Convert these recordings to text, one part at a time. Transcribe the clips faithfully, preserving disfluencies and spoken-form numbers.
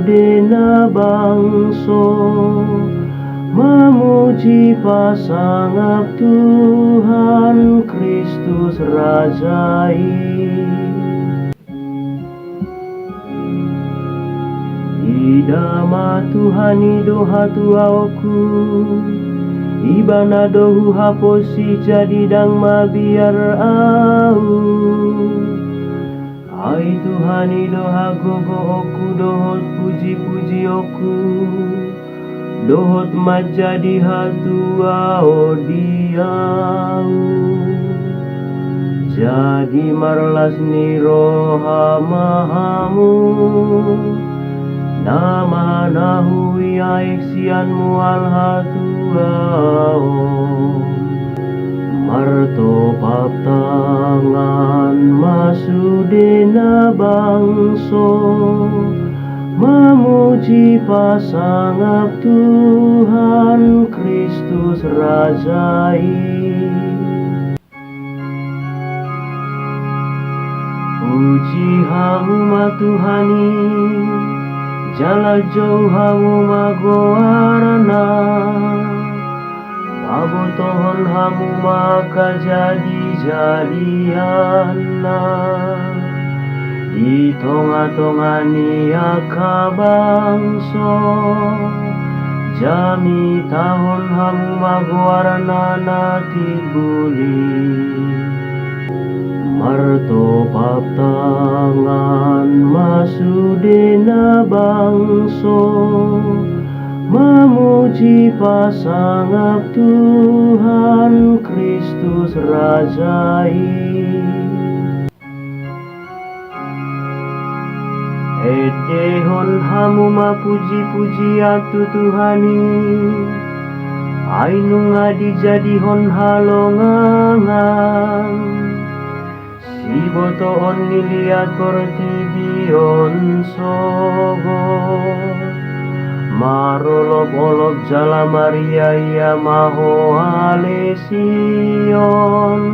sude na bangso, mamuji pasangap Tuhan Kristus Raja i. Ida ma Tuhan i do hatuaonku, Ibana do huhaposi, jadi ndang mabiar ahu. Ai Tuhan i do hagogoonku dohot pujipujionku, dohot manjadi hatuaon di ahu. Jadi marlas ni roha ma hamu, na manahui aek sian mual hatuaon. Martopap tangan ma sude na bangso, mamuji pasangap Tuhan Kristus Raja i. Puji hamu ma Tuhan i, jala jou hamu ma goarna. Pabotohon hamu ma hajadijadianna di tongatonga ni angka bangso. Jamitahon hamu ma goarna na timbul i. Martopap tangan ma sude na bangso, mamuji pasangap Tuhan Kristus Raja i. Endehon hamu ma pujipujian tu Tuhan i, ai nunga dijadihon halongangan sibotoon ni liat portibi on sogot. Marolopolop jala mariaia ma ho ale Sion,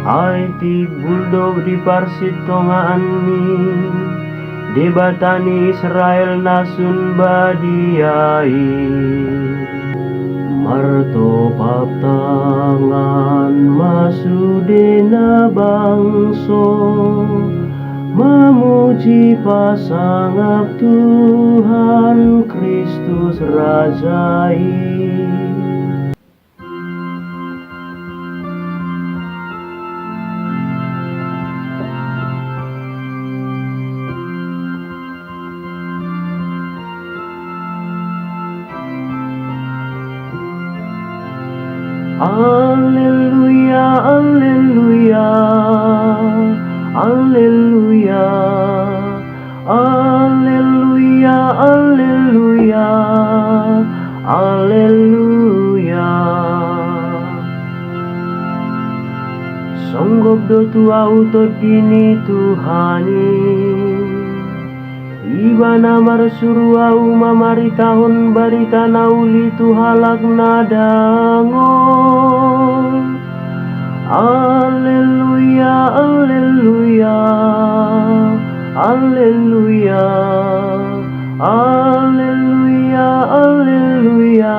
ai timbul do di parsitongaan ni Debata ni Israel na sun badia i. Martopap tangan ma sude na bangso, mamuji pasangap Tuhan Kristus Raja i. Alleluia, alleluia, alleluia. Alleluia, alleluia, alleluia. Songgop do tu ahu Tondi ni Tuhan i. Ibana marsuru ahu mamaritahon barita na uli tu halak na dangol. Alleluia, alleluia, alleluia, alleluia, alleluia.